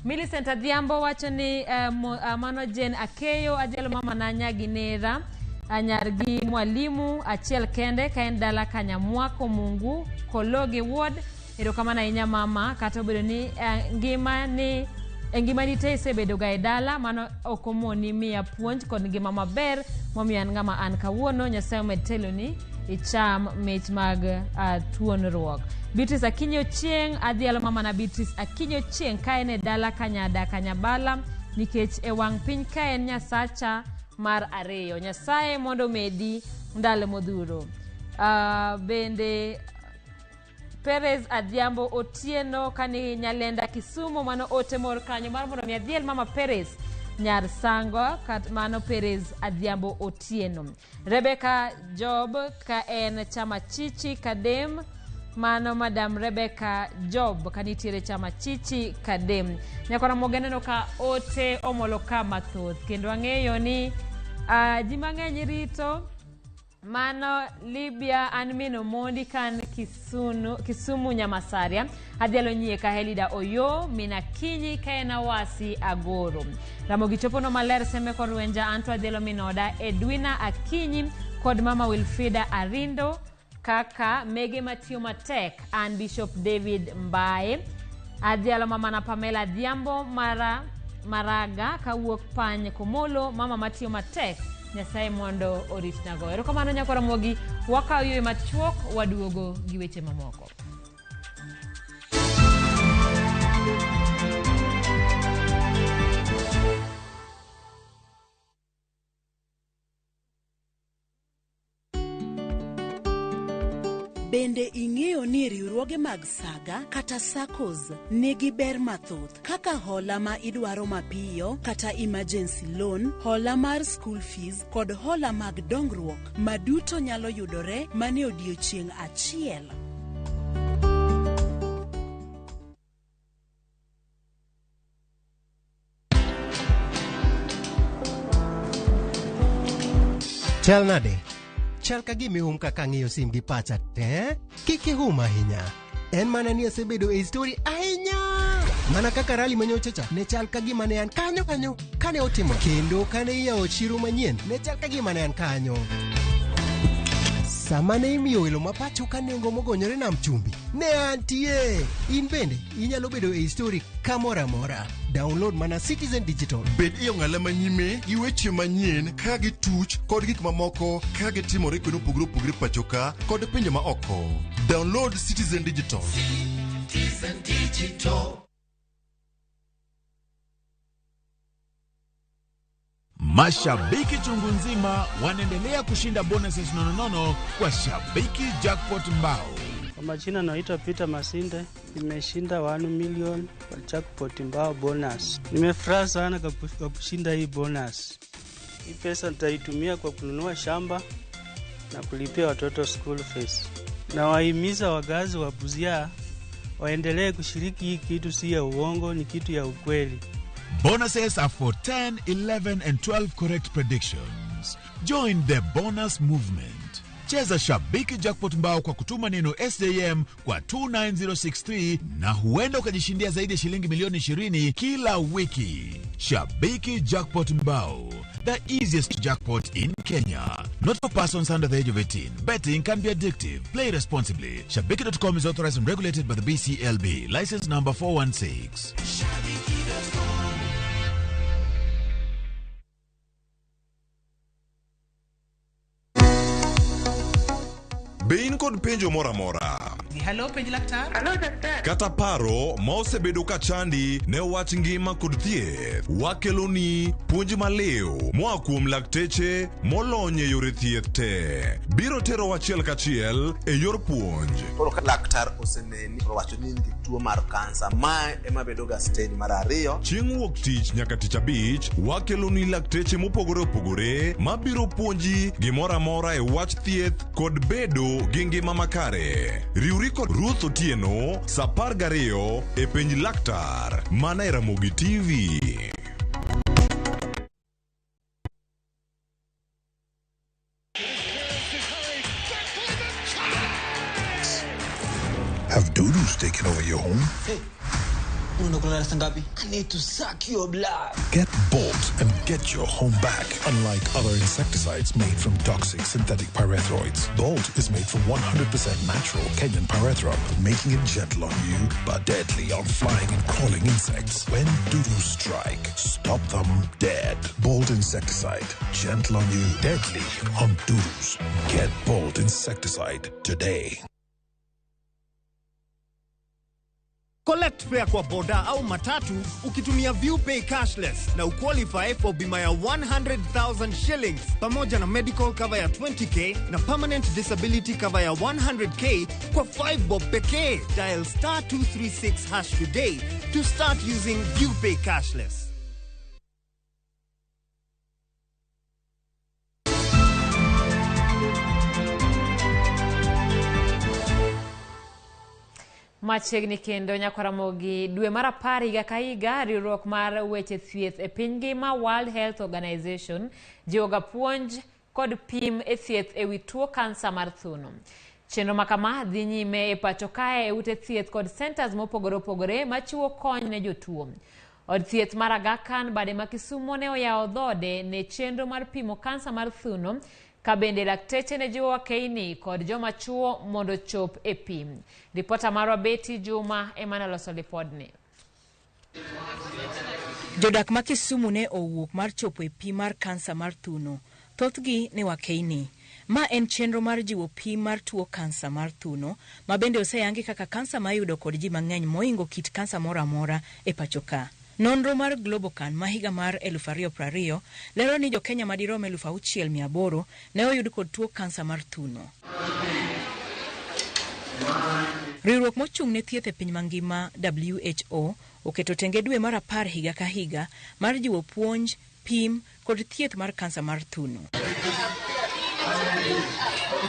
Millicent Adhiambo wacho ni mano Jane Akeyo ajelo mama na Nyaginera anyargi mwalimu achiel kende ka en dala Kanyamwako Mungu Kologi Ward. Erokamano ahinya mama, kata obedo ni ngima ni e ngimani te isebedo ga e dala, mano ok omoni miya puonj kod ngima maber momiyo an ng'ama an kawuono. Nyasaye omed teloni icham mich mag tuonruok. Beatrice Akinyi Ochieng', adhialo mamana Beatrice Akinyi Ochieng' ka en e dala Kanyada Kanyabala, nikech e wang' piny ka en Nyasacha mar ariyo. Nyasaye mondo omedi ndalo modhuro. Bende Perez Adhiambo Otieno kani Nyalenda Kisumu, mano ote mor kanyo mar mondo mi adhiel mama Perez nyar Sango kat mano Perez Adhiambo Otieno. Rebecca Job ka en chama Chichi Kadem, mano Madam Rebecca Job kanitiere chama Chichi Kadem. Nyakora moge neno ka ote omolo ka mathoth kendo ang'eyo ni ji mang'eny rito mano Libya an min Omondi kan Kisumu Nyamasaria adhialo nyie ka Helida Oyo min Akinyi ka en Awasi Agoro. Ramogi chopono maler seme kod Rwenja anto adhialo min oda Edwina Akinyi kod mama Wilfrida Arindo kaka mege matiyo matek an Bishop David Mbae. Adhialo mama na Pamela Adhiambo Maraga kawuok Pany Komolo, mama matiyo matek Nyasaye mondo oritnago. Erokamano nyakwa Ramogi, wakawo yweyo machuok waduogo gi weche mamoko. Bende ing'eyo ni riwruoge mag saga kata SACCOs nigi ber mathoth kaka hola ma idwaro mapiyo kata emergency loan, hola mar school fees kod hola mag dongruok ma duto nyalo yudore mana e odiechieng' achiel. Chal nade? Chal ka gima ihum kaka ang'iyo sim gi pacha te. Kik ihum ahinya. En mana ni asebedo e story ahinya. Mana kaka rally manyocha cha ne chal ka gima ne an kanyo kanyo kane otimo. Kendo kane iyawo chiro manyien ne chal ka gima ne an kanyo. Sama ne imiyo welo ma pacho ka nengo mogonyore nam chumbi, ne antie. In bende inyalo bedo e story kamoro amora. Download mana Citizen Digital. Bed e ong'ala manyime gi weche manyien ka gituch kod gik mamoko ka gitimore kuonde mopogore opogore pacho ka kod pinje ma oko. Download Citizen Digital. Citizen Digital. Mashabiki chungu nzima wanaendelea kushinda bonuses nononono kwa Shabiki Jackpot Mbao. Kwa majina naitwa Peter Masinde, nimeshinda 1 million kwa Jackpot Mbao bonus. Nimefurahi sana kwa kushinda hii bonus. Hii pesa nitaitumia kwa kununua shamba na kulipia watoto school fees. Nawahimiza wakazi wa Busia waendelee kushiriki hii kitu, si ya uongo, ni kitu ya ukweli. Bonuses are for 10, 11 and 12 correct predictions. Join the bonus movement. Cheza Shabiki Jackpot Mbao kwa kutuma neno SJM kwa 29063 na huenda ukajishindia zaidi ya shilingi milioni 20 kila wiki. Shabiki Jackpot Mbao, the easiest jackpot in Kenya. Not for persons under the age of 18. Betting can be addictive. Play responsibly. Shabiki.com is authorized and regulated by the BCLB. License number 416. Shabiki.com. Be in kod penjo moro amora? Hello, penj laktar. Hello, daktari. Kata paro ma osebedo ka chandi ne wach ngima kod thieth, wakeloni puonj maliw moa kuom lakteche molony e yore thieth te. Biro tero achiel kachiel e yor puonj. Koro ka laktar oseneni owacho ni in gi tuo mar kansa, mae ema bedo ga stage mar ariyo. Chieng' wuok tich nyaka tich abich, wakeloni lakteche mopogore opogore mabiro puonji gimoro amora e wach thieth kod bedo gi ngima makare. Riwri kod Ruth Otieno sa 12 e penj laktar mana e Ramogi TV. Have doodles taken over your home? Hey. Unaenda kulala saa ngapi? I need to suck your blood. Get Bolt and get your home back. Unlike other insecticides made from toxic synthetic pyrethroids, Bolt is made from 100% natural Kenyan pyrethrum, making it gentle on you but deadly on flying and crawling insects. When dudu strike, stop them dead. Bolt insecticide, gentle on you, deadly on dudus. Get Bolt insecticide today. Collect fare kwa boda au matatu ukitumia ViewPay cashless na uqualify for bima ya 100,000 shillings pamoja na medical cover ya 20K na permanent disability cover ya 100K kwa 5 bob pekee. Dial star 236 hash today to start using ViewPay cashless. Machiegni kendo nyakwaramogi dwe mar 10 higa ka higa riwruok mar weche thieth e piny ngima World Health Organization jiwoga puonj kod pim e thieth ewi tuo kansa mar thuno. Chenro makama dhi nyime e pacho kae e ute thieth kod centers mopogore opogore machiwo kony ne jotuo. Od thieth mar Aga Khan bade ma Kisumo ne oyawo dhode ne chenro mar pimo kansa mar thuno ka bende lakteche ne jiwo wakeini kod joma chuo mondo chop e pim. Ripota marwa Betty Juma ema noloso lipodni. Jodak ma Kisumu ne owuok mar chopo e pim mar kansa mar thuno. Thothgi ne wakeini. Ma en chenro mar jiwo pim mar tuo kansa mar thuno, ma bende oseyangi kaka kansa ma iyudo kod ji mang'eny moingo kit kansa moro amora e pacho ka. Nonro mar Globocan ma higa mar 2020 lero ni jo-Kenya madirom 6,800 ne oyud kod tuo kansa mar thuno. Riwruok mochung' ne thieth e piny mangima WHO oketo tenge dwe mar 10 higa ka higa mar jiwo puonj, pim kod thieth mar kansa mar thuno.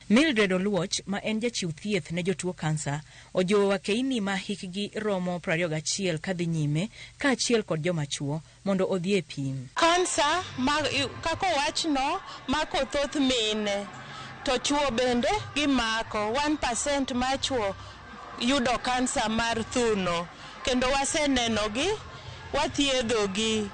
Mildred Oluoch ma en jachiw thieth ne jotuo kansa ojiwo wakeini ma hikgi romo 21 kadhi nyime kaachiel kod joma chuo mondo odhi e pim. Kansa kaka owachno mako thoth mine to chuo bende gimako 1% mar chuo yudo kansa mar thuno kendo wasenenogi wathiedhogi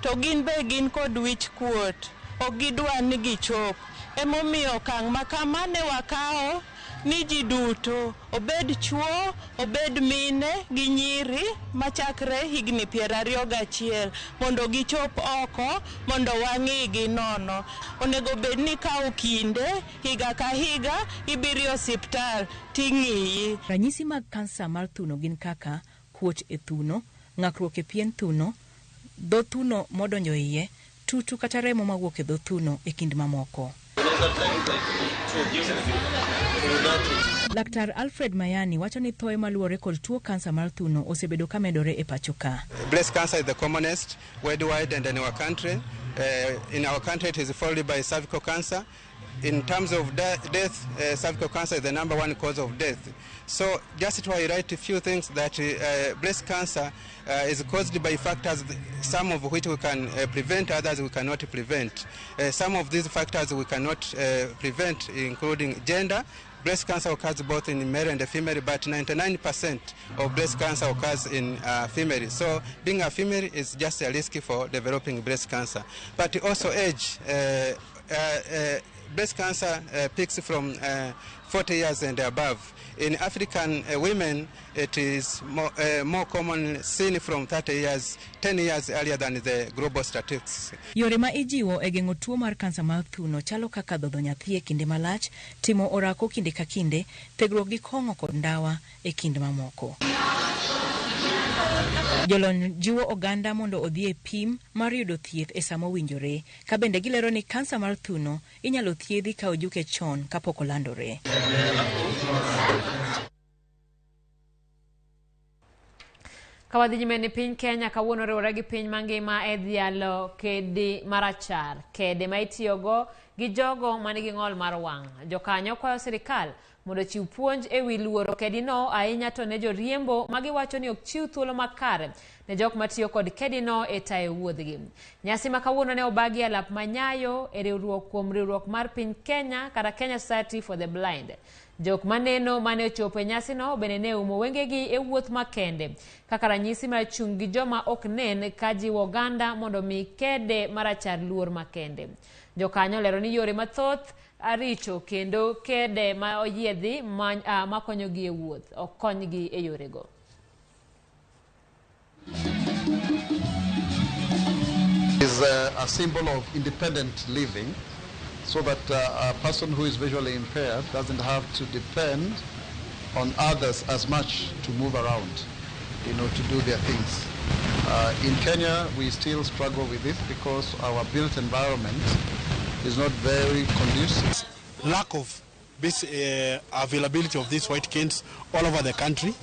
to gin be gin kod wich kuot ok gidwa ni gichop. Emomiyo okang' ma kama ne wakawo ni ji duto obed chuo obed mine gi nyiri machakre higni 21 mondo gichop oko mondo wang'igi nono. Onego bed ni kawo kinde higa ka higa ibiro e osiptal ting'iyi. Ranyisi mag kansa mar thuno gin kaka kuot e thuno, ng'akruok e pien thuno, dho thuno modonjo iye, tutu kata remo mawuok e dho thuno e kind mamoko. Laktar Alfred Mayani wacho ni thoe maluwore kod tuo kansa mar thuno osebedo ka medore e pacho ka. Breast cancer is the commonest worldwide and in our country. In our country it is followed by cervical cancer. In terms of death, cervical cancer is the number one cause of death. So just to highlight a few things that breast cancer is caused by factors, some of which we can prevent, others we cannot prevent. Some of these factors we cannot prevent, including gender. Breast cancer occurs both in male and female, but 99% of breast cancer occurs in female. So being a female is just a risk for developing breast cancer. But also age. Breast cancer peaks from 40 years and above. In African women, it is more common seen from 30 years, 10 years earlier than the global statistics. Yore ma ijiwo e geng'o tuo mar kansa mar thuno chalo kaka dhodho nyathi e kinde malach, timo orako kinde ka kinde, thegruok gi kong'o kod ndawa e kind mamoko. Jolony jiwo oganda mondo odhi e pim mar yudo thieth e sama owinjore, ka bende gilero ni kansa mar thuno inyalo thiedhi ka ojuke chon kapok olandore. Ka wadhi nyime ni piny Kenya kawuono riwore gi piny mangima e dhialo kedi marachar, kede ma itiyogo gi jogo manigi ng'ol mar wang'. Jokanyo kwayo sirikal Mondo chiw puonj e wi luoro kedino ahinya to ne joriembo magiwacho ni ok chiw thuolo makare ne jok matiyo kod kedino e tayo wuodhgi. Nyasi ma kawuono ne obagi e alap ma Nyayo e riwruok kuom riwruok mar piny Kenya kata Kenya Society for the Blind. Jok maneno mane ochopo e nyasino bende ne oumo wengegi e wuoth makende kaka ranyisi mar chung' gi joma ok nen ka jiwo oganda mondo mi kede marachar luor makende. Jokanyo olero ni yore mathoth richo kendo kede ma oyiedhi makonyogi e wuoth ok konygi e yorego. Is a symbol of independent living, so that a person who is visually impaired doesn't have to depend on others as much to move around, you know, to do their things. In Kenya, we still struggle with this because our built environment is not very conducive. Lack of this availability of these white canes all over the country,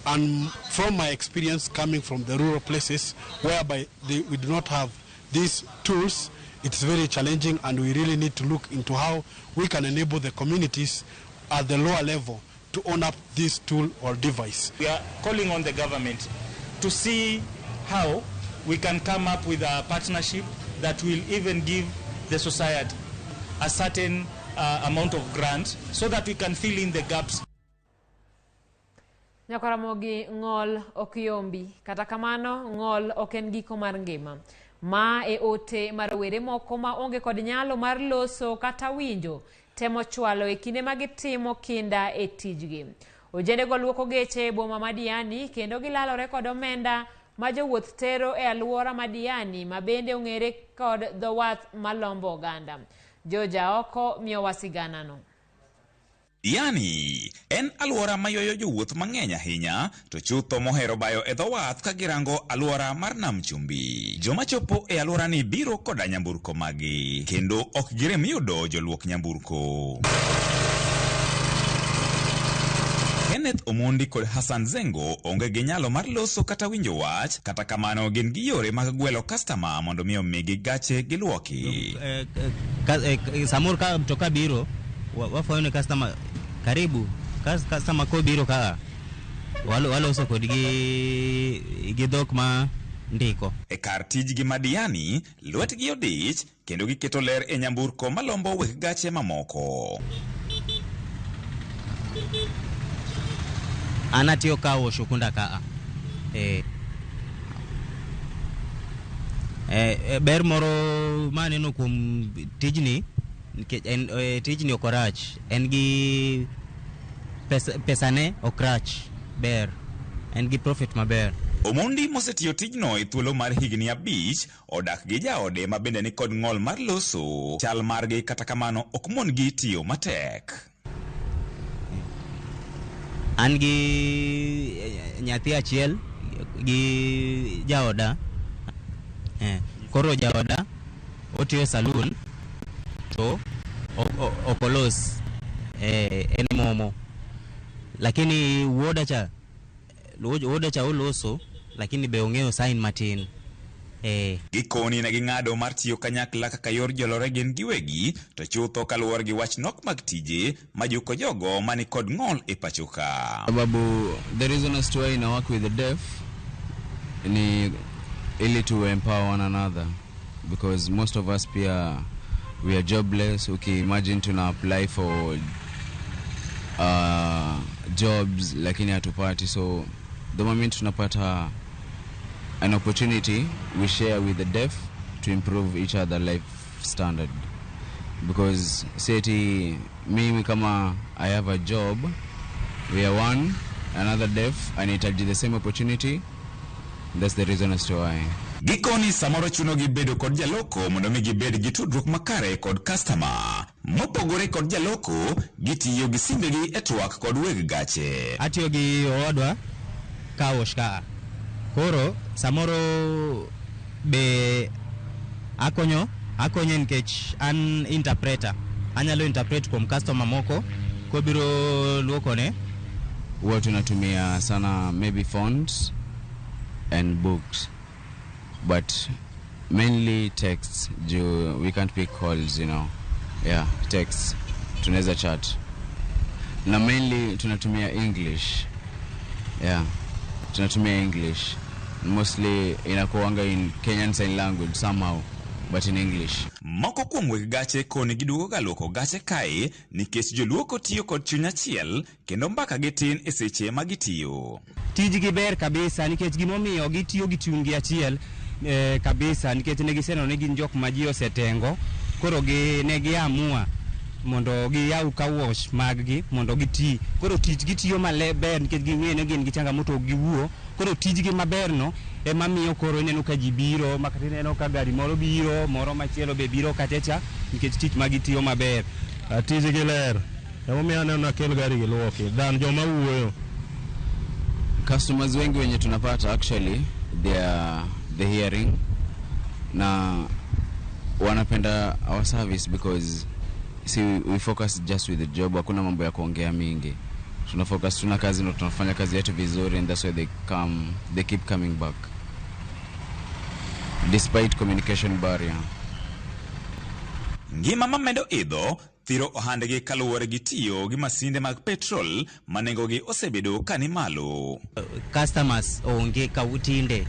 and from my experience coming from the rural places whereby we do not have these tools, it's very challenging, and we really need to look into how we can enable the communities at the lower level to own up this tool or device. We are calling on the government to see how we can come up with a partnership that will even give the society a certain amount of grant so that we can fill in the gaps. Nyakaramogi ng'ol ok yombi, kata kamano ng'ol ok en giko mar ngima. Ma e ote mar rowere moko ma onge kod nyalo mar loso kata winjo temo chwalo e kinde ma gitimo kinda e tijgi. Ojendego luoko geche e boma ma Diani kendo gilalore kod omenda ma jowuoth tero e alwora ma Diani ma bende ong'ere kod dho wath malombo oganda. Joja oko miyowa siganano. Diani en alwora maywayo jowuoth mang'eny ahinya to chutho mohero bayo e dho wath ka girango alwora mar nam chumbi. Joma chopo e alworani biro koda nyamburko magi kendo ok girem yudo joluok nyamburko. Kenneth Omondi kod Hassan Zengo onge gi nyalo mar loso kata winjo wach, kata kamano gin gi yore mag gwelo kastama mondo mi omigi gache giluoki. Samoro ka mtoka biro wafwenyo ni customer karibu, customer kobiro ka waloso kodgi gi dhok ma ndiko. E kar tijgi ma Diani, lwetgi odich kendo giketo ler e nyamburko malombo weg gache mamoko. An atiyo ka osho kunda kaa. Ber moro maneno kuom tijni, nikech en tijni ok orach, en gi pesane ok rach, ber, en gi profit maber. Omondi mosetiyo tijno e thuolo mar higni 5 odak gi jaode ma bende ni kod ng'ol mar loso. Chal margi kata kamano ok mon gi tiyo matek. An gi nyathi achiel gi jaoda. Koro jaoda otiyo e saloon to ok olos, en momo. Lakini wuoda cha oloso, lakini be ong'eyo sign matin. Gikoni ne ging'ado mar tiyo kanyakla kaka yor jolore gin giwegi, to chutho kaluwore gi wach nok mag tije majuko jogo mani kod ng'ol e pacho ka. Sababu the reason as to why I work with the deaf ni ili to empower one another, because most of us pia we are jobless. Okay, imagine tuna apply for jobs lakini hatupati, so the moment tunapata an opportunity we share with the deaf to improve each other life standard, because say mimi kama I have a job, we are one another deaf and it the same opportunity. That's the reason as to why. Gikoni samoro chuno gi bedo kod jaloko mondo mi gibed gi tudruok makare kod customer. Mopogore kod jaloko, gitiyo gi simbegi e twak kod weg gache. Atiyo gi owadwa ka wash ka. Koro samoro be akonyo nikech an interpreter. Anyalo interpret kuom customer moko kobiro luokone. Huwa tunatumia sana maybe phones and books, but mainly texts. We can't pick calls, you know. Yeah, texts. Tunaweza chat. Na mainly tunatumia English. Yeah, tunatumia English. Mostly inakuanga in Kenyan Sign Language somehow, but in English. Moko kuom weg gache koni giduogo ga luoko gache kae nikech joluoko tiyo kod chuny achiel kendo mbaka gi tin e seche ma gitiyo. Tijgi ber kabisa nikech gimomiyo gitiyo gi chunygi achiel kabisa nikech ne giseneno ni gin jok ma ji osetengo koro gi ne giamua mondo giyaw car wash mag-gi mondo giti. Koro tich gitiyo maber nikech ging'eyo ni gin gi changamoto ok giwuo. Koro tijgi maberno ema miyo koro ineno ka ji biro ma kata ineno ka gari moro biro moro machielo be biro kacha cha nikech tich ma gitiyo maber. Tijgi ler emomiyo aneno nakel gari giluoki than joma wuoyo. Customers wengi wenye tunapata, actually they are the hearing na wanapenda our service because, see, we focus just with the job. Hakuna mambo ya kuongea mingi. Tuna focus, tuna kazi na tunafanya kazi yetu vizuri, and that's why they come, they keep coming back despite communication barrier. Ngima mamedo idho thiro ohandgi kaluwore gi tiyo gi masinde mag petrol ma nengogi osebedo ka ni malo. Customers onge kawutinde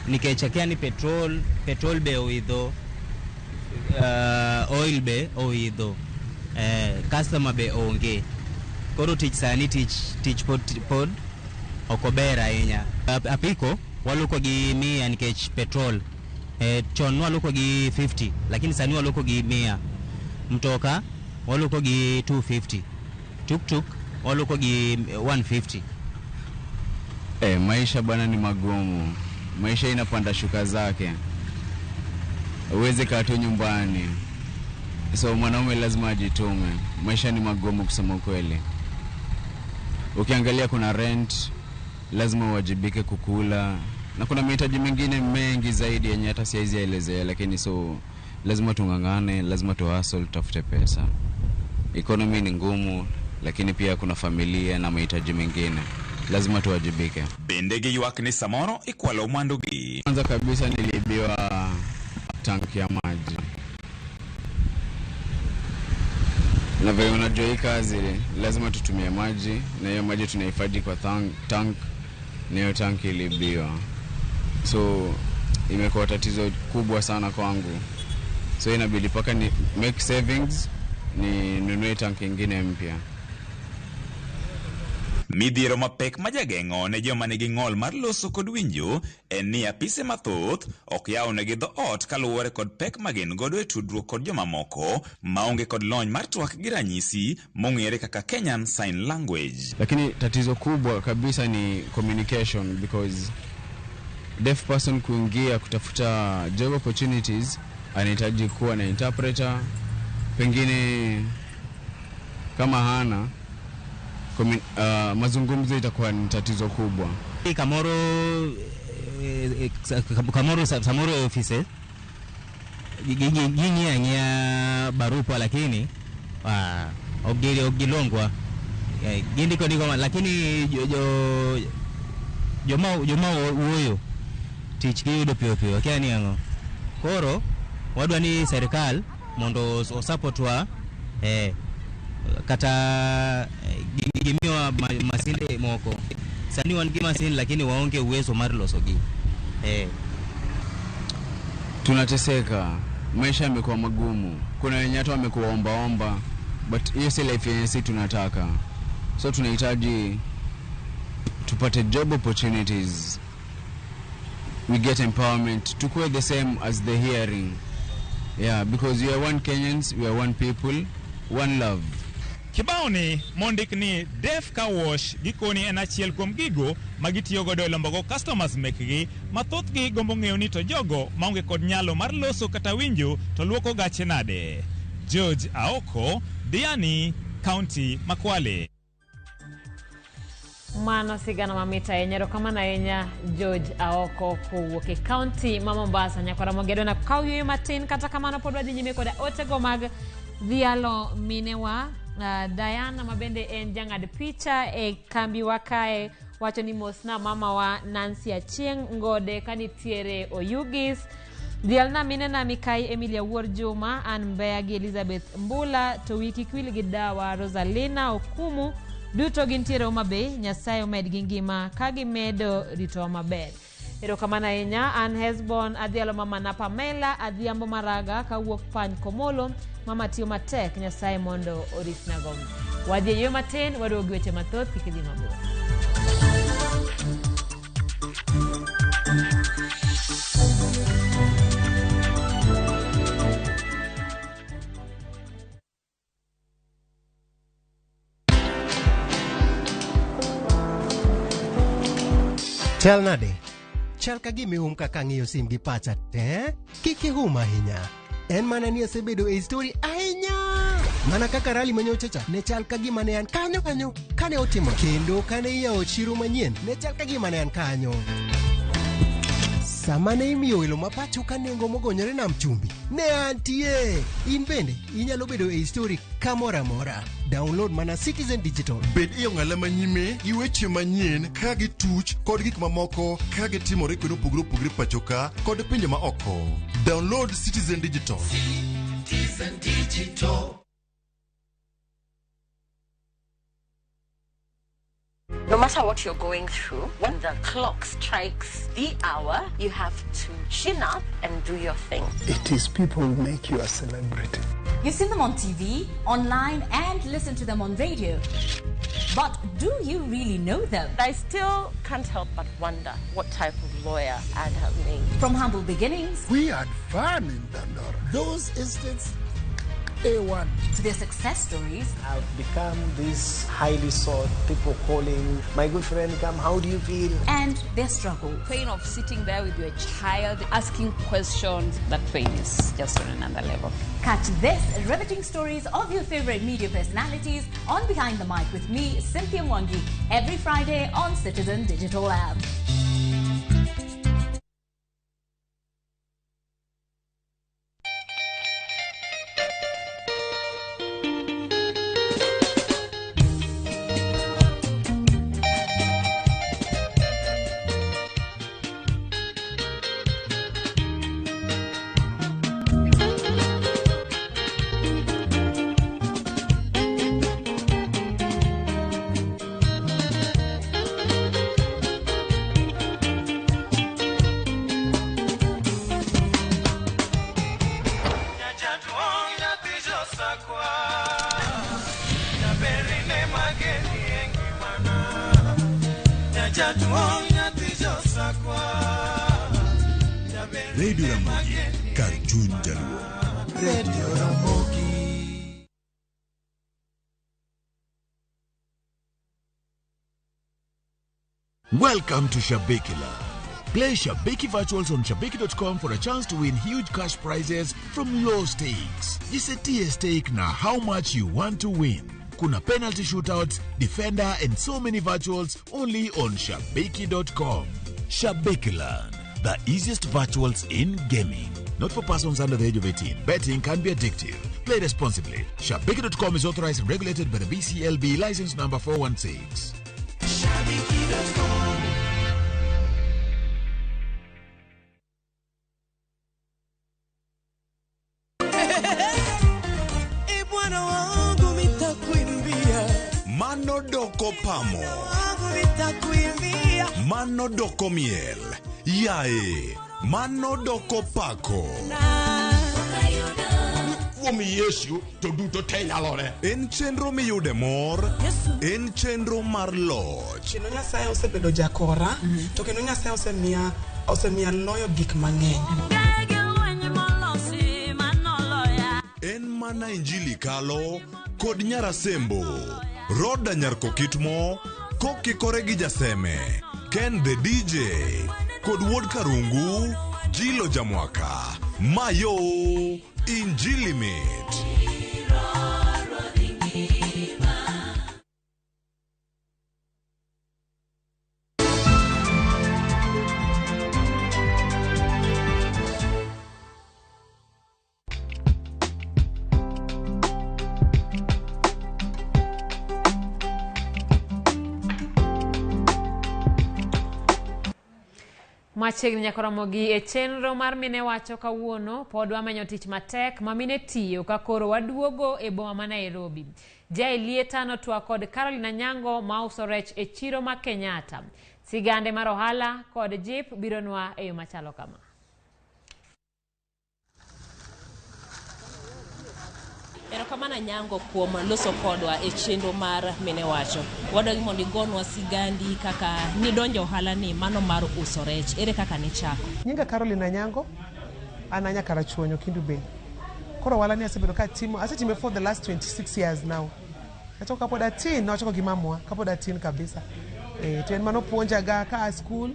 nikech akia ni petrol be oidho, oil be oidho, customer be onge. Koro tich sani tich pod ok ober ahinya. Apiko waluoko gi 100 nikech petrol. Chon waluoko gi 50 lakini sani waluoko gi 100. Mtoka waluoko gi 250. Tuktuk waluoko gi 150. Maisha bwana ni magumu. Maisha inapanda shuka zake. Huwezi kaa tu nyumbani. So mwanaume lazima ajitume. Maisha ni magumu kusema ukweli. Ukiangalia kuna rent, lazima uwajibike kukula, na kuna mahitaji mengine mengi zaidi yenye hata siwezi elezea, lakini so lazima tung'ang'ane, lazima tu hustle, tutafute pesa. Economy ni ngumu, lakini pia kuna familia na mahitaji mengine. Lazima tuwajibike. Bende giywak ni samoro ikwalo mwandugi. Kwanza kabisa niliibiwa tanki ya maji. Na vile unajua hii kazi lazima tutumie maji, na hiyo maji tunahifadhi kwa tank, na hiyo tank iliibiwa. So imekuwa tatizo kubwa sana kwangu. So inabidi paka ni make savings ni nunue tank ingine mpya. Midhiero mapek ma jageng'o ne joma nigi ng'ol mar loso kod winjo en ni apise mathoth ok yawnegi dhoot kaluwore kod pek ma gin godo e tudruok kod jomamoko maonge kod lony mar twak gi ranyisi mong'ere kaka Kenyan Sign Language. Lakini tatizo kubwa kabisa ni communication, because deaf person kuingia kutafuta job opportunities anahitaji kuwa na interpreter, pengine kama hana mazungumzo itakuwa ni tatizo kubwa. Kamoro samoro office ging'iyo ang'iya barupa lakini ok gilongwa, gindiko ndiko lakini joma wuoyo tich giyudo piyo piyo, akia ni ang'o. Koro wadwa ni serikal mondo osupportwa, kata gimiwa masinde moko. Sani wan gi masin lakini waonge uwezo mar loso gi. Tunateseka, maisha yamekuwa magumu. Kuna wenye hata wamekuwa omba omba, but hiyo si life yenye si tunataka. So tunahitaji tupate job opportunities, we get empowerment, tukuwe the same as the hearing. Yeah, because we are one Kenyans, we are one people, one love. Kibao ni mondik ni Deaf Car Wash gikoni en achiel kuom gigo ma gitiyo godo e lombogo customers mekgi ma thothgi gombo ng'eyo ni to jogo maonge kod nyalo mar loso kata winjo to luoko gache nade. George Aoko, Diani, County ma Kwale. Mano sigana mamit ahinya. Erokamano ahinya George Aoko kowuok e kaunti ma Mombasa. Nyakwara Mogedo na kaw yueyo matin, kata kamano pod wadhi nyime koda otego mag dhialo minewa. Diana ma bende en jang'ad picha e kambiwa kae wacho ni mosna mama wa Nancy Achieng' Ngode kanitiere Oyugis. Dhialna minena Mikai Emilia Wuor Juma, an Mbeya gi Elizabeth Mbula, to wi kik wil gi dawa Rosalina Okumu, duto gintiere Homa Bay, Nyasaye omedgi ngima ka gimedo ritowa maber. Erokamano ahinya, an Hesbon adhialo mamana Pamela Adhiambo Maraga kawuok Pany Komolo, mama tiyo matek, Nyasaye mondo oritnago. Wadhi e yweyo matin, waduogo gi weche mathoth, kik idhi mabor. Chal nade? Chal ka gima ihum kaka ang'iyo sim gi pacha te. Kik ihum ahinya. En mana ni asebedo e story ahinya. Mana kaka rali manyocha cha ne chal ka gima ne an kanyo kanyo kane otimo kendo kane iyawo chiro manyien ne chal ka gima ne an kanyo. Sama ne imiyo welo ma pacho ka nengo mogonyore nam chumbi, ne antie. In bende inyalo bedo e story kamoro amora. Download mana Citizen Digital. Bed e ong'ala manyime gi weche manyien ka gituch kod gik mamoko ka gitimore kuonde mopogore opogore pacho ka kod pinje ma oko. Download Citizen Digital. Citizen Digital. No matter what you're going through, when the clock strikes the hour, you have to chin up and do your thing. It is people who make you a celebrity. You've seen them on TV, online, and listen to them on radio. But do you really know them? I still can't help but wonder what type of lawyer I'd have made. From humble beginnings. We had fun in Dandora. Those instincts, A1. To their success stories. I've become this highly sought, people calling, my good friend, come, how do you feel? And their struggle. Pain of sitting there with your child, asking questions, that pain is just on another level. Catch this riveting stories of your favorite media personalities on Behind the Mic with me, Cynthia Mwangi, every Friday on Citizen Digital App. Radio Ramogi, kar chuny jaluo. Radio Ramogi. Welcome to Shabiki Land. Play Shabiki Virtuals on Shabiki.com for a chance to win huge cash prizes from low stakes. Jisetie stake na how much you want to win. Kuna penalty shootouts, defender and so many virtuals only on Shabiki.com. Shabiki Land, the easiest virtuals in gaming. Not for persons under the age of 18. Betting can be addictive. Play responsibly. Shabiki.com is authorized and regulated by the BCLB license number 416. Shabiki.com. Mano doko pamo. Mano doko miel. Yae. Mano doko pako. Kuom Yesu to duto te nyalore. En chenro miyude mor. En chenro mar loch. Kendo Nyasaye osebedo jakora, to kendo Nyasaye osemiya loyo gik mang'eny. En mana Injili kalo kod Nyarasembo. Roda Nyarkokitmo kokikore gi Jaseme. Ken the DJ kod Wuod Karungu, Jilo Jamwaka. Mayo Injili mit. Machiegni nyaka romogi e chenro mar Mine Wacho kawuono pod wamenyo tich matek ma mine tiyo ka koro waduogo e boma ma Nairobi. Jai Lieta notwak kod Caroline Anyango ma uso rech e chiro ma Kenyatta. Sigande mar ohala kod jip bironwa e yo machalo kama. Erokamano Anyango kuom loso kodwa e chenro mar Mine Wacho. Wadwaro mondo igonwa sigandi kaka nidonjo ohala ni mano mar uso rech. Ere kaka nichako? Nyinga Caroline Anyango, an a Nyakarachuonyo, Kendu Bay. Koro ohala ni asebedo katimo, asetime for the last 26 years now. Nachako kapod atin, nachako gi mamwa, kapod atin kabisa. To en mano puonjaga ka a school,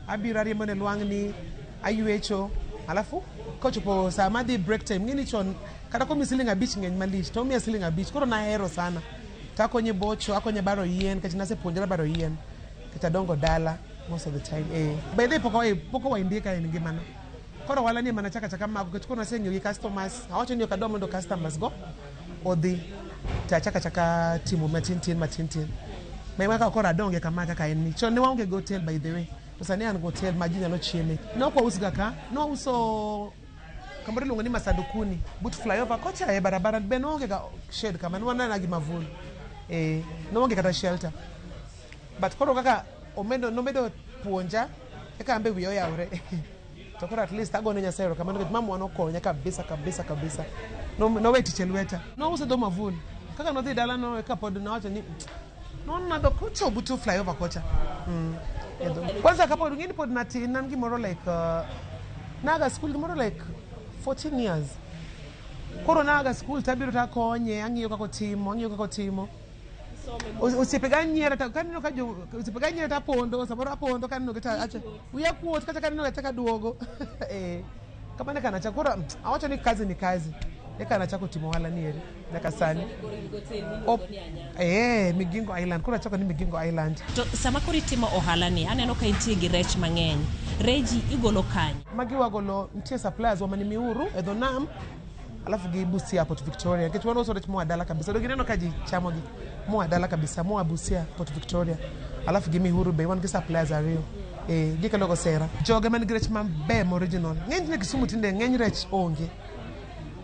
abiro ariembo ne lwang'ni, aywecho, alafu kochopo saa madhi break time, ng'eni chon kata komi siling 5 ng'eny malich, to omiya siling 5, koro nahero sana. To akonye bocho, akonye baro yien, nikech nasepuonjora baro yien, nikech adongo dala most of the time. By the way, pok owaindika e ngimana. Koro ohala ni ema nachako achaka mako, nikech koro naseng'iyo gi customers, awacho ni ok adwa mondo customers go odhi. To achako achaka timo matin tin matin tin. Ma ema kaka koro adonge kama kaka en ni. Chon ne waonge gi hotel by the way. To sani an gi hotel ma ji nyalo chieme. Ne ok waus ga ka, ne wauso kamoro iluongo ni Masandukuni, but flyover kocha e barabara be ne waonge ga shed kama, ne wanana gi mavul. Ne waonge kata shelter. But koro kaka omedo, nomedo puonja, eka an be wiya oyawre. To koro at least agone Nyasaye erokamano nikech mamwa nokonya kabisa kabisa kabisa. Nowe tich e lweta. Nouso dho mavul. Kaka nodhi dala no kapod nowacho ni nonadho kocha but flyover kocha. Kwanza kapod ng'eni pod natin, nan gimoro like naga school gimoro like 14 years. Koro naga school tabiro takonye, ang'iyo kaka otimo, ang'iyo kaka otimo. Osiepega nyiera ta kaneno ka jo osiepega nyiera tapondo, samoro apondo kaneno gi ta acha. Wiya kuot kata kaneno ga chaka duogo. Kamano eka nachako. Koro awacho ni kazi ni kazi. Eka nachako timo ohala ni eri nyaka sani. Migingo Island. Koro achako ni Migingo Island. To sama koro itimo ohala ni, aneno ka intie gi rech mang'eny. Reji igolo kanye? Magi wagolo, nitie suppliers wa mani Miuru e dho nam, alafu gi Busia Port Victoria. Nikech wan uso rech moa dala kabisa. Donge ineno ka ji chamo gi moa dala kabisa, moa Busia Port Victoria. Alafu gi Mihuru be wan gi suppliers ariyo. Gikelo go sera. Joge man gi rech maber ma original. Ng'eny ne Kisumu tinde ng'eny rech onge.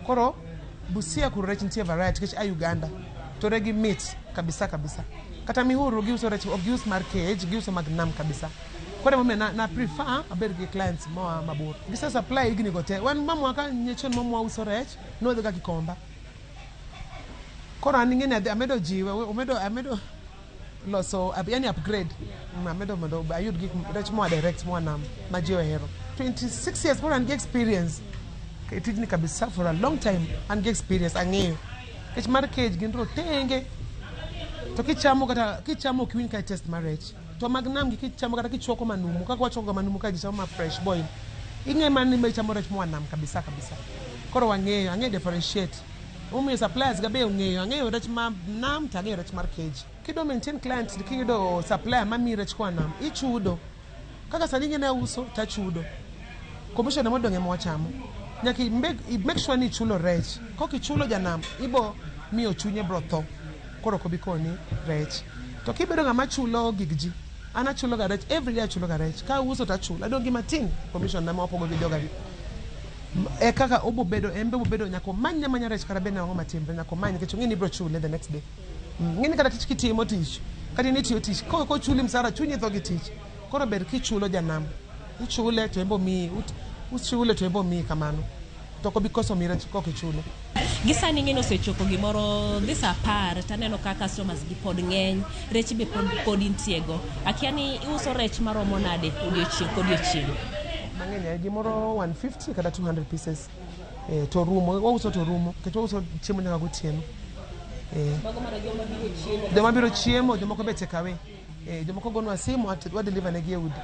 Koro Busia kuro rech nitie variety nikech a Uganda. To regi mit kabisa kabisa. Kata Mihuru giuso rech, ok gius mar cage, giuso mag nam kabisa. Koro emomiyo na prefer abed gi clients moa mabor. Gise supply higni go te. Wan mamwa ka nyechon mamwa uso rech, nodhi ga Gikomba. Koro an ing'eni amedo jiwe, amedo loso, yani upgrade. Amedo mondo ayud gik rech moa direct moa nam ma ji ohero. 26 years koro an gi experience. E tijni kabisa for a long time an gi experience ang'eyo. Nikech mar cage gin rotenge. To kichamo kata kichamo ok iwinj ka taste mar rech. To mag nam gi kichamo kata kichwako manumu, kaka wachwako manumu ka ji chamo ma fresh boil. Ing'e mana ni ichamo rech moa nam kabisa kabisa. Koro wang'eyo, ang'eyo differentiate. Omiyo suppliers ga be ong'eyo, ang'eyo rech ma nam to ang'eyo rech mar cage. Kidwa maintain client kiyudo supplier mamiyi rech koa nam, ichudo. Kaka sani ing'e ni auso to achudo. Commission modong' ema wachamo. Nyaka i make sure ni ichulo rech. Kok ichulo janam, ibo miyo chunye bro tho. Koro ok obi koni rech. To kibedo ng'ama chulo gig ji, an achulo ga rech, every day achulo ga rech. Ka auso to achulo. Adong' gi matin commission na ma wapogo gi joga gi. E kaka obo bedo, en be obo bedo nyaka omany amanya rech kata bed ni ang'o matimre, nyaka omany nikech ong'e ni ibro chule the next day. Ng'e ni kata tich kitimo tich, kata in itiyo tich, kochuli msara chunyi tho gi tich. Koro ber kichulo janam. Ichule to en be omiyi, uchule to en be omiyi kamano. To ok obi koso miyi rech kok ichule. Gi sani ing'e ni osechopo gimoro dhi saa 10 taneno ka customers gi pod ng'eny, rech be pod intie go. Akia ni iuso rech maromo nade odiochieng' kodiochieng'? Mang'eny ahinya, gimoro 150 kata 200 pieces. To rumo, wauso to rumo, nikech wauso chiemo nyaka gotieno. Mago mana joma biro chiemo. Joma biro chiemo, jomoko be take away. Jomoko gonwa simu, wa deliver negi e udi.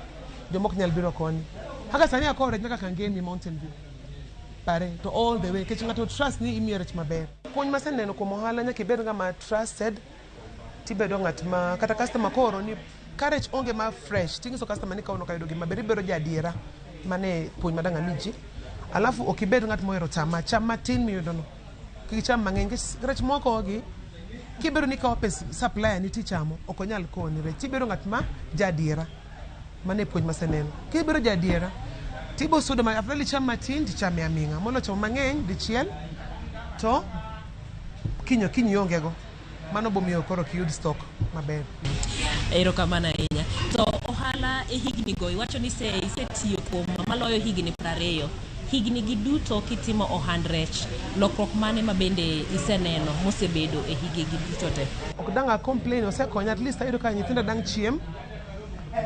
Jomoko nyal biro koni. Kaka sani akowo rech nyaka Kangemi Mountain View. Pare, to all the way, nikech ng'ato trust ni imiyo rech maber. Puonj maseneno kuom ohala nyaka ibed ng'ama trusted, tibedo ng'at ma kata customer koro ni ka rech onge ma fresh, tinyiso customer ni kawuono ok ayudo gima ber, ibedo ja adiera. Mano e puonj madang' ami ji. Alafu ok ibed ng'at mohero chama, cham matin miyudo no. Kik icham mang'eny, nikech rech mokogi, kibedo ni ikawo pes supplier ni tichamo, ok onyal koni rech. Tibedo ng'at ma ja adiera. Mano e puonj maseneno. Kibedo jaadiera, tibo sudo ma afadhali icham matin tichame aming'a. Molo chamo mang'eny dichiel to kiny okinyi ionge go. Mano bomiyo koro ok iyud stock maber. Erokamano ahinya. To ohala e higni go iwacho ni isetiyo kuom maloyo higni 20. Higni gi duto kitimo ohand rech, lokruok mane ma bende iseneno mosebedo e hige gi duto te? Ok dang' a complain, osekonya at least ayudo ka nyithinda dang' chiem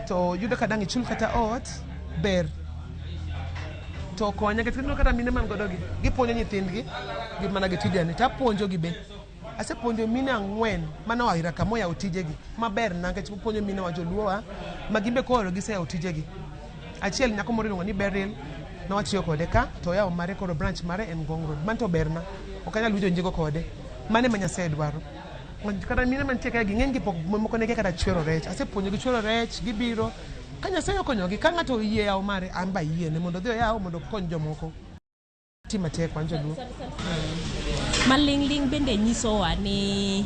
to yudo ka dang' ichul kata ot ber. To konya nikech ineno kata mine man godo gi, gipuonjo nyithindgi gi mana gi tijani to apuonjogi be. Asepuonjo mine 4 mane oa ira ka moyawo tijegi maber na nikech puonjo mine wa joluo wa ma gin be koro giseyawo tijegi. Achiel nyako moro iluongo ni Beryl ne watiyo kode ka to oyawo mare koro branch mare en Ngong Road. Mano to berna. Ok anyal winjo njigo kode. Mano ema Nyasaye dwaro. Kata mine mantie kae gi ng'eny gi pok moko ne kia kata chwero rech. Asepuonjogi chwero rech, gibiro. Ka Nyasaye okonyogi, ka ng'ato oyie yawo mare, an be ayiene mondo odhi oyaw mondo okony jomoko. Ti matek wan joluo. Maling'ling' bende nyisowa ni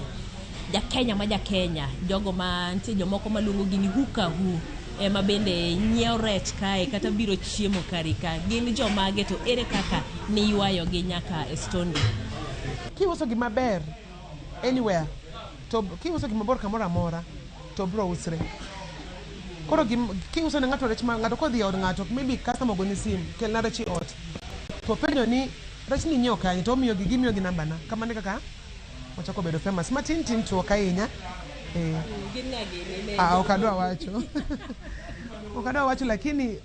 Jakenya ma Jakenya, jogo ma nitie jomoko maluongo gi ni huka hu ema bende nyiewo rech kae kata biro chiemo kari ka. Gin jomage to ere kaka niywayogi nyaka e stondi? Kiuso gima ber anywhere to kiuso gima bor kamoro amora to bro usre. Koro kiuso ne ng'ato rech ma ng'ato kodhi e od ng'ato maybe customer ogoni sim kelna rech e ot to penjo ni rech ni inyiewo kanye to omiyogi gimiyogi namba na. Kamano e kaka wachako bedo famous. Matin tin to ok ahinya. Gin ng'a gini? Ah, ok adwa wacho. Ok adwa wacho lakini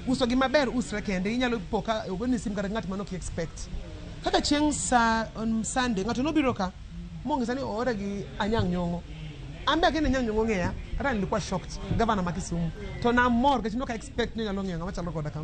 uso gima ber usre kende. Inyalo po ka ogoni sim kata ng'at mane ok expect. Kaka chieng' sa on Sunday ng'ato nobiro ka mong'isa ni oore gi Anyang' Nyong'o. An be akia ni Anyang' Nyong'o ng'eya, kata nilikuwa shocked, gavana ma Kisumu. To namor nikech ne ok expect ni onyalo ng'eyo ng'ama chalo koda kama.